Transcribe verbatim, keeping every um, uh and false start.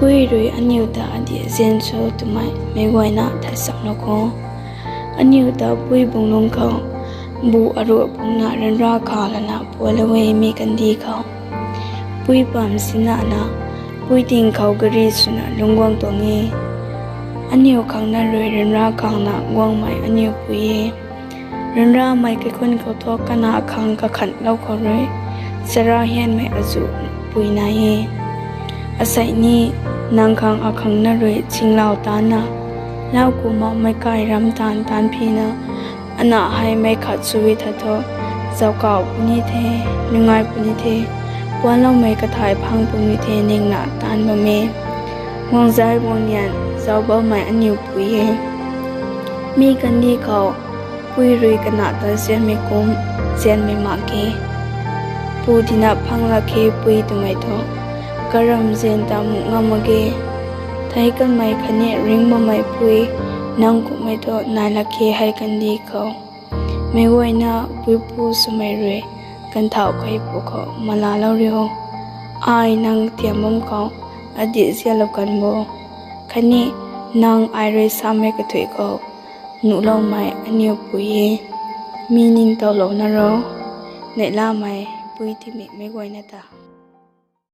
Pui rui aniu ta adih zian cho twmei meic guayna thei samlou kho. Aniu ta pui bung lungc khou bu aruh pungna ryanra kha lana pualou e mi kandih khou. Pui pam sinana, pui ting khou gari swna lungc guang tuang e. Aniu khang na rui ryanra khangna guangmei aniu pui e. Ryanramei kaikhun khou thu kana khang kakhatlou khou rui, chara hianmei azuh pui nai e. Asei ni, nang khang akhang na rui chinglou tanna, lau kumna meic kai ram taanv taanv phina, ana hei mei khat sw e tha thu, zauckauh puni the, nungai puni the, puanloumei kathai phang puni the ningna taanv bam e. Guangzai guangnian zauc bammei aniu pui e. Mi kandih khou, pui rui kana ta zianmei kum, zianmei mak ge. Pu dina phang lak khe pui twmei thu, karam zian ta muh ngam mak ge. Thei kanmei khatni ringc bammei pui, nang kumhmei thu nai lak khe hei kandih khou. Meic guayna puipu swmei rui, ganthauh kaipu khou malalou riu. Ai nang tiam bam khou, adih zianlou kan bo. Khatni nang ai rui samei kathuic khou, nuhloumei aniu pui e. Mi ningtowlouna ro, neihlamei pui timik meic guayna ta.